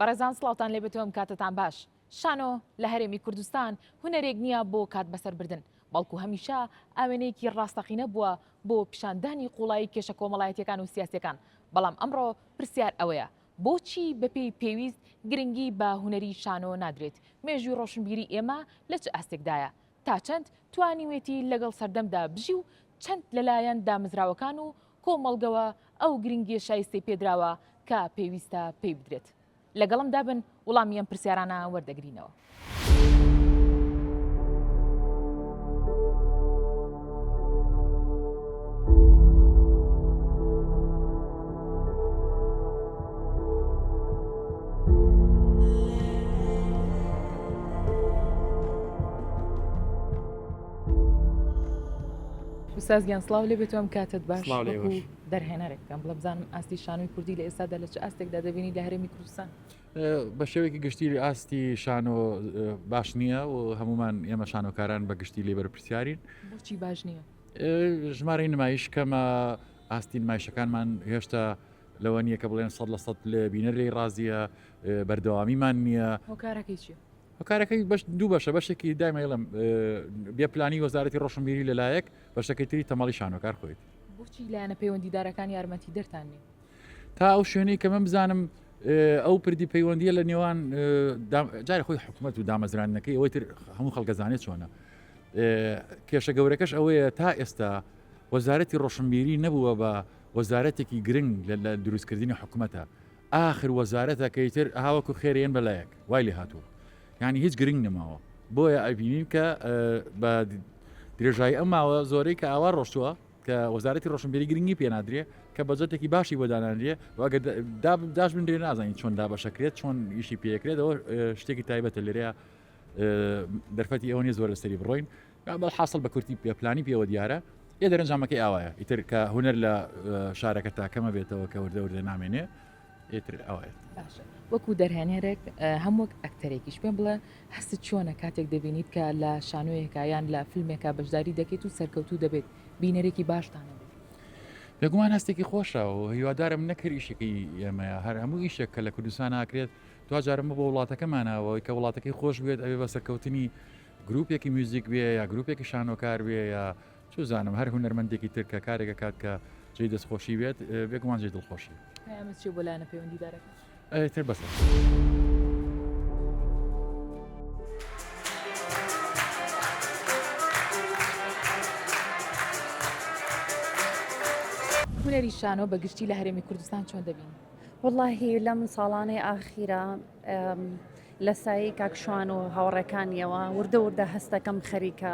بەڕێزان سڵاوتان لێبێت و ئەم کاتەتان باش. شانۆ لە هەرێمی کوردستان هونەرێک نییە بۆ کات بەسەربردن، بەڵکو هەمیشە ئاوێنەیەکی ڕاستەقینە بووە بۆ پیشاندانی قوڵایی کێشە کۆمەڵایەتیەکان و سیاسیەکان، بەڵام ئەمڕۆ پرسیار ئەوەیە بۆچی بەپێی پێویست گرنگی بە هونەری شانۆ نادرێت؟ مێژووی ڕۆشنبیری ئێمە لە چ ئاستێکدایە؟ تا چەند توانیوێتی لەگەڵ سەردەمدا بژی و چەند لەلایەن دامەزراوەکان و کۆمەڵگەوە ئەو گرنگیە شایستەی پێدراوە کە پێویستە پێی بدرێت؟ لەگەڵمدا بن وڵامی ئەم پرسیارانە وەردەگرینەوە. ئوستاز گیان سڵاو لێ بێت و ئەم کاتت باش سڵاو لێ وەکو بێت. دەرهێنەرێک بکەم بڵێ بزانم ئاستی شانۆی کوردی لە ئێستادا لە چ ئاستێکدا دەبینی لە هەرێمی کوردستان؟ بە شێوەیەکی گشتی ئاستی شانۆ باش نییە و هەمومان ئێمە شانۆکاران بە گشتی لێ بەرپرسیارین. بۆچی باش نییە؟ ژمارەی نمایش کەمە، ئاستی نمایشەکانمان هێشتا لەوە نییە کە بڵێن 100% لێ بینەر لێی ڕازیە، بەردەوامیمان نییە. هۆکارەکەی چییە؟ هۆکارەکەی بەش دوو بەشە بەشێکی دایمە ئەڵێم بێ پلانی وەزارەتی ڕۆشنبیری لەلایەک بەشەکەی تری تەمەڵی شانۆکار خۆیەتی. بۆچی لایەنە پەیوەندیدارەکان یارمەتیدەرتان نین؟ تا ئەو شوێنەی کە من بزانم ئەو پردی پەیوەندیە لە نێوان جاری خۆی حکوومەت و دامەزراندنەکەی ئەوەی تر هەموو خەڵکەزانێت چۆنە کێشە گەورەکەش ئەوەیە تا ئێستا وەزارەتی ڕۆشنبیری نەبووە بە وەزارەتێکی گرنگ لە دروستکردنی حکوومەتە ئاخر وەزارەتە کە ئیتر ئەها وەکو خێر یەن بەلایەک وای لێ هاتووە یانی هیچ گرنگ نەماوە بۆیە ئەبینین کە بە درێژایی ئەم ماوە زۆرەی کە ئاوا ڕۆشتووە کە وەزارەتی ڕۆشنبیری گرنگی پێ نادرێ کە بەجەتێکی باشی بۆ دانانرێ و ئەگەر داش بنرێ نازانین چۆن دابەشەکرێت چۆن ئیشی پێکرێتەوە شتێکی تایبەتە لێرەیە دەرفەتی ئەوە نیە زۆر لەسەری بڕۆین بەڵ حاصل بە کورتی پێ پلانی پێوە دیارە ئێ دەرەنجامەکەی ئاوایە ئیتر کە هونەر لە شارەکە تاکەمە بێتەوە کە وردە وردە نامێنێ ئیتر ئەوایە. باشە وەکو دەرهێنەرێک هەم وەک ئەکتەرێکیش پێم بڵێ هەستت چۆنە کاتێک دەبینیت کە لە شانۆیەکە یان لە فیلمێکا بەشداری دەکەیت و سەرکەوتوو دەبێت بینەرێکی باشتان هەبێت؟ بێگومان هەستێکی خۆشە و هیوادارم نەک هەر ئیشەکەی ئێمەیە هەر هەموو ئیشێک کە لە کوردستان ئاکرێت دواجار ئەمە بۆ وڵاتەکەمانە ئەوەی کە وڵاتەکەی خۆش بوێت ئەبێ بە سەرکەوتنی گروپێکی میوزیک بێ یا گروپێکی شانۆکار بێ یا چوزانم هەر هونەرمەندێکی تر کە کارێک ئەکات کە جێی دەستخۆشی بێت بێگومان جێی دڵخۆشی. پەیامت چیە بۆ لایەنە پەیوەندیدارەکان؟ ئیتر بەسە. هونەری شانۆ بە گشتی لە هەرێمی کوردستان چۆن دەبینی؟ وەڵاهی لەم ساڵانەی ئاخیرا لە سایەی کاک شوان و هاوڕێکانیەوە وردە وردە هەستەکەم خەریکە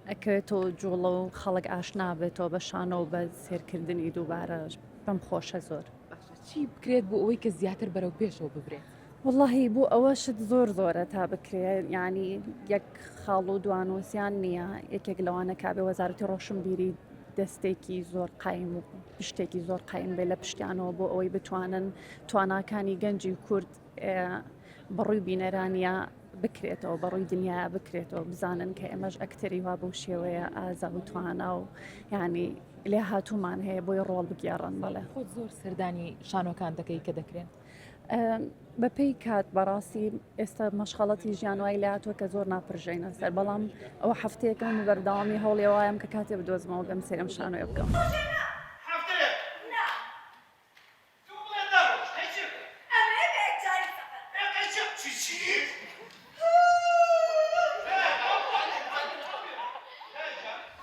ئەکەوێتەوە جوڵە و خەڵک ئاشنا بێتەوە بە شانۆ و بە سێرکردنی دووبارە پێم خۆشە زۆر. باشە چی بکرێت بۆ ئەوەی کە زیاتر بەرەو پێشەوە ببرێت؟ وەڵاهی بۆ ئەوە شت زۆر زۆرە تا بکرێ یعنی یەک خاڵ و دوان و سیان نییە یەکێک لەوانە کابێ وەزارەتی ڕۆشنبیری دەستێکی زۆر قایم و پشتێکی زۆر قایم بێ لە پشتیانەوە بۆ ئەوەی بتوانن تواناکانی گەنجی کورد بەڕووی بینەرانیا بکرێتەوە بەڕووی دنیا بکرێتەوە بزانن کە ئێمەش ئەکتەری وا بەو شێوەیە ئازا و توانا و یعنی لێ هاتوومان هەیە بۆی ڕۆڵ بگێڕن بەڵێ خۆت زۆر سەردانی شانۆکان دەکەی کە دەکرێن بەپێی کات بەڕاستی ئێستا مەشخەڵەتی ژیان وای لاتوە کە زۆر ناپرژینە سەر بەڵام ئەوە هەفتەیەکم بەردەوامی هەوڵی وایم کە کاتێ بدۆزمەوە بێم سەیرم شانۆیە بکەم.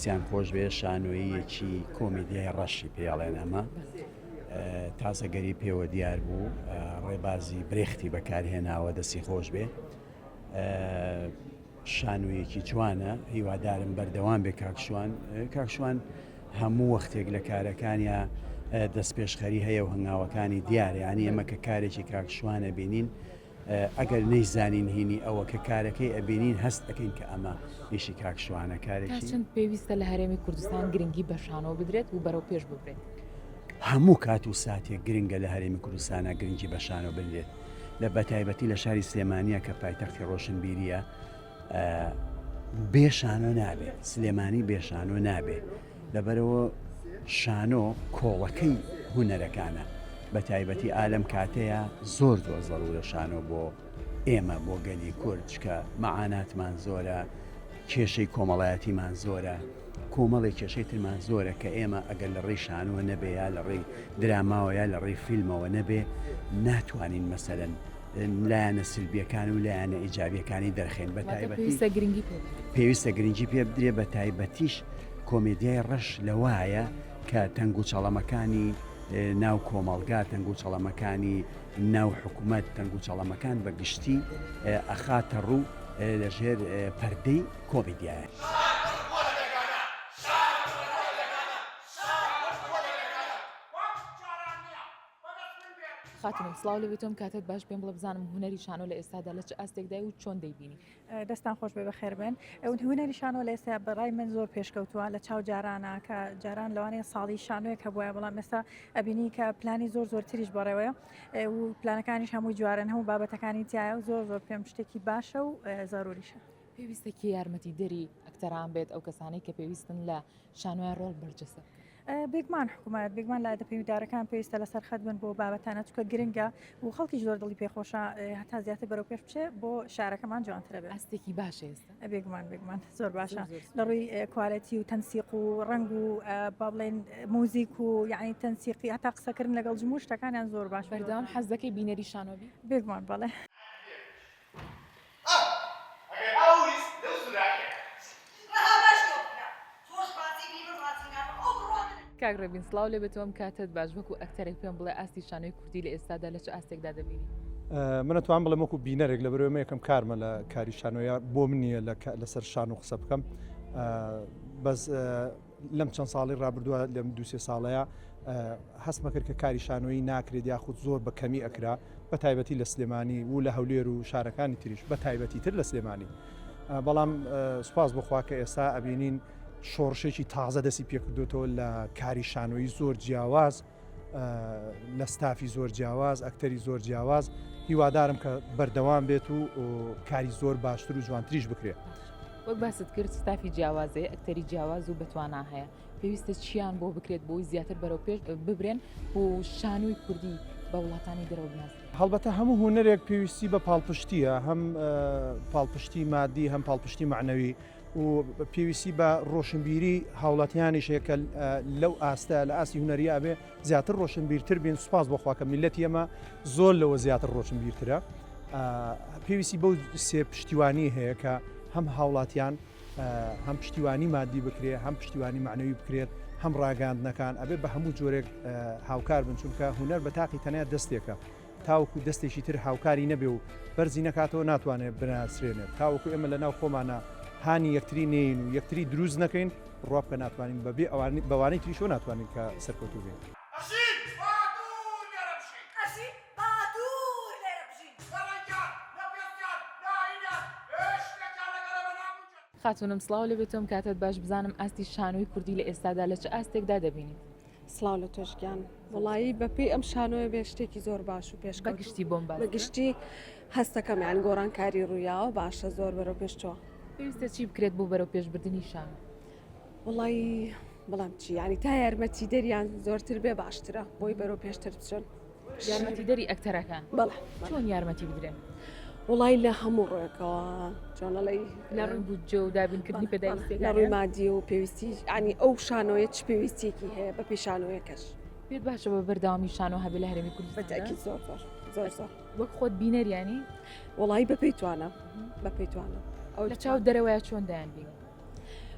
دەستیان خۆش بێ شانۆییەکی کۆمیدیای ڕەشی پێڵێن ئەمە تازەگەری پێوە دیار بوو ڕێبازی برێختی بەکارهێناوە دەستی خۆش بێ شانۆیەکی جوانە هیوادارم بەردەوام بێ کاک شوان کاک شوان هەموو وەختێک لە کارەکانیا دەستپێشخەری هەیە و هەنگاوەکانی دیارە یانی ئێمە کە کارێکی کاک شوانە بینین ئەگەر نەیزانین هینی ئەوە کە کارەکەی ئەبینین هەست ئەەکەین کە ئەمە ئیشی کاک شوانە کارێکی چەند پێویستە لە هەرێمی کوردستان گرنگی بە شانۆ بدرێت و بەرەو پێش ببرێت هەموو کات و ساتێک گرنگە لە هەرێمی کوردستانە گرنگی بە شانۆ بدرێت لە بەتایبەتی لە شاری سلێمانیە کە پایتەختی ڕۆشنبیریە بێ شانۆ نابێ سلێمانی بێ شانۆ نابێ لەبەرەوە شانۆ کۆڵەکەی هونەرەکانە. بە تایبەتی ئا لەم کاتەیا زۆر زۆر زەرورە شانۆ بۆ ئێمە بۆ گەلی کورد چکە مەعاناتمان زۆرە کێشەی کۆمەڵایەتیمان زۆرە کۆمەڵی کێشەی ترمان زۆرە کە ئێمە ئەگەر لە ڕێی شانۆ نەبێ یا لە ڕێی دراماوە یا لە ڕێی فیلمەوە نەبێ ناتوانین مەسەلەن لایەنە سلبیەکان و لایەنە ئیجابیەکانی دەرخێن بە تایبەتی پێویستە گرنگی پێ بدرێت. پێویستە گرنگی پێ بدرێ بە تایبەتیش کۆمێدیای ڕەش لەوایە کە تەنگ و چەڵەمەکانی ناو کۆمەڵگا تەنگ و چەڵەمەکانی ناو حکومەت تەنگ و چەڵەمەکان بە گشتی ئەخاتە ڕوو لەژێر پەردەی کۆمیدیایە. خاتونم سڵاو لێ بێتم کاتت باش پێم بڵێ بزانم هونەری شانۆ لە ئێستادا لە چ ئاستێکدای و چۆن دەیبینی دەستان خۆش بێ بەخێربێن هونەری شانۆ لە ئێستا بەڕای من زۆر پێشکەوتووە لە چاو جارانە کە جاران لەوانەیە ساڵی شانۆیەک هەبووە بەڵام ئێستا ئەبینی کە پلانی زۆر زۆرتریش بەڕێوەیە و پلانەکانیش هەمووی جوارن هەموو بابەتەکانی تایە و زۆر زۆر پێم شتێکی باشە و زەروریشە. پێویستە کێ یارمەتیدەری ئەکتەران بێت ئەو کەسانەی کە پێویستن لە شانۆیان ڕۆڵ بەرجەستە بکەن؟ بێگومان حکومەت، بێگومان لایەنە پەیوەندیدارەکان پێویستە لەسەر خەت بن بۆ بابەتانە چونکە گرنگە و خەڵکیش زۆر دڵی پێخۆشە هەتا زیاتر بەرەو پێش بچێ بۆ شارەکەمان جوانترە بێت. ئاستێکی باشە ئێستا. بێگومان بێگومان زۆر باشە لە ڕووی quality و تەنسیق و ڕەنگ و با بڵێن موزیک و یعنی تەنسیقی هەتا قسەکردن لەگەڵ جموو شتەکانیان زۆر باش. بەردەوام حەز دەکەی بینەری شانۆ بی؟ بێگومان بەڵێ. کاک ڕێبین سڵاو لێ بێت ئەم کاتەت باش وەکو ئەکتەرێک پێم بڵێ ئاستی شانۆی کوردی لە ئێستادا لە چ ئاستێکدا دەبینی؟ من ئەتوانم بڵێم وەکو بینەرێک لە بەرەوەی یەکەم کارمە لە کاری شانۆیە بۆ من نییە لەسەر شانۆ قسە بکەم بەس لەم چەند ساڵی ڕابردووە لەم دوسێ ساڵەیە هەستمە کرد کە کاری شانۆیی ناکرێت یاخود زۆر بە کەمی ئەکرا بە تایبەتی لە سلێمانی و لە هەولێر و شارەکانی تریش بە تایبەتی تر لە سلێمانی بەڵام سوپاس بخوا کە ئێستا ئەبینین شۆڕشێکی تازە دەستی پێکردوتەوە لە کاری شانۆیی زۆر جیاواز لە ستافی زۆر جیاواز ئەکتەری زۆر جیاواز هیوادارم کە بەردەوام بێت و کاری زۆر باشتر و جوانتریش بکرێت. وەک باست کرد ستافی جیاوازەیە ئەکتەری جیاواز و بەتوانا هەیە پێویستە چیان بۆ بکرێت بۆی زیاتر بەرەو پێش ببرێن و شانۆی کوردی بە وڵاتانی دەرەوە بناسرێت؟ هەڵبەتە هەموو هونەرێک پێویستی بە پاڵپشتیە هەم پاڵپشتی مادی هەم پاڵپشتی مەعنەوی و پێویستی بە ڕۆشنبیری هاوڵاتیانیش هەیە کە لەو ئاستە لە ئاستی هونەریە ئەبێ زیاتر ڕۆشنبیرتر بین سوپاس بۆ خوا کە میللەتی ئێمە زۆر لەوە زیاتر ڕۆشنبیرترە پێویستی بەو سێ پشتیوانی هەیە کە هەم هاوڵاتیان هەم پشتیوانی مادی بکرێ هەم پشتیوانی معنەوی بکرێت هەم ڕاگەاندنەکان ئەبێ بە هەموو جۆرێک هاوکار بن چونکە هونەر بە تاقی تەنیا دەستێکە تاوەکو دەستێکی تر هاوکاری نەبێ و بەرزی نەکاتەوە ناتوانێت بناسرێنێت تاوەکو ئێمە لەناو خۆمانە هانی یەکتری نین و یەکتری دروست نەکەین بڕوا بکە ناتوانین بەبێ بەوانەی تریشەوە ناتوانین کە سەرکەوتوو بین. خاتوونم سڵاو لێ بێتم کاتت باش بزانم ئاستی شانۆی کوردی لە ئێستادا لە چ ئاستێکدا دەبینیت؟ سڵاو لە تۆش گیان وەڵایی بەپێی ئەم شانۆیە بێ شتێکی زۆر باش و پێش بەگشتی بۆم باس بە گشتی هەستەکەم یان گۆڕانکاری ڕوویاوە باشە زۆر بەرەو پێش چووە. پێویستە چی بکرێت بۆ بەرەو پێشبردنی شانۆ؟ وەڵایی بەڵام چی یانی تا یارمەتی دەریان زۆرتر بێ باشترە بۆی بەرەو پێشتر بچن. یارمەتیدەری ئەکتەرەکان بەڵێ چۆن یارمەتی بدرێن؟ وڵی لە هەموو ڕێکەوە چۆنەڵی لە ڕووی بودجە و دابینکردنی پێداویستیەکان لە ڕووی مادی و پێویستی ینی ئەو شانۆیە چ پێویستیەکی هەیە بە پێی شانۆیەکەش پێت باشە بە بەردەوامی شانۆ هەبێ لە هەرێمی کوردستان بەتاکی زۆر زۆر زۆر زۆر وەک خۆت بینەریانی وڵی بە پێی توانە بە پێی توانە ئەو لە چاو دەرەوەیە چۆن دایان بینی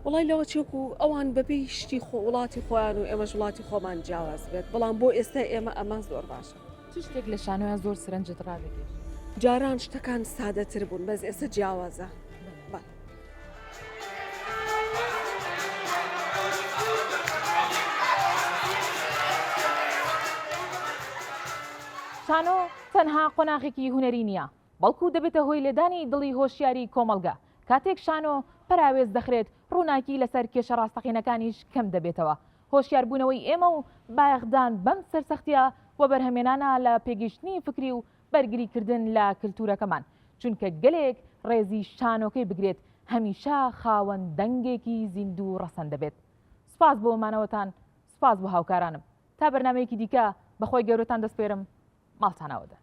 وڵی لەوە چێک و ئەوان بەپێی شتی خۆ وڵاتی خۆیان و ئێمەش وڵاتی خۆمان جیاواز بێت بەڵام بۆ ئێستا ئێمە ئەمە زۆر باشە چ شتێک لە شانۆیا زۆر سرنجت ڕادەکێشێ؟ جاران شتەکان سادەتر بوون بەس ئێستا جیاوازە. شانۆ تەنها قۆناغێکی هونەری نییە، بەڵکو دەبێتە هۆی لێدانی دڵی هۆشیاری کۆمەڵگە، کاتێک شانۆ پەراوێز دەخرێت، ڕووناکی لەسەر کێشە ڕاستەقینەکانیش کەم دەبێتەوە. هۆشیاربوونەوەی ئێمە و بایەخدان بەم سەرسەختییە وەبەرهەمێنانە لە پێگەیشتنی فکری و بەرگریکردن لە کلتورەکەمان، چونکە گەلێک ڕێزی شانۆکەی بگرێت هەمیشە خاوەن دەنگێکی زیندوو و ڕەسەن دەبێت. سوپاس بۆ مانەوەتان، سوپاس بۆ هاوکارانم. تا بەرنامەیەکی دیکە. بەخۆی گەورەتان دەسپێرم ماڵتان ئاوەدان.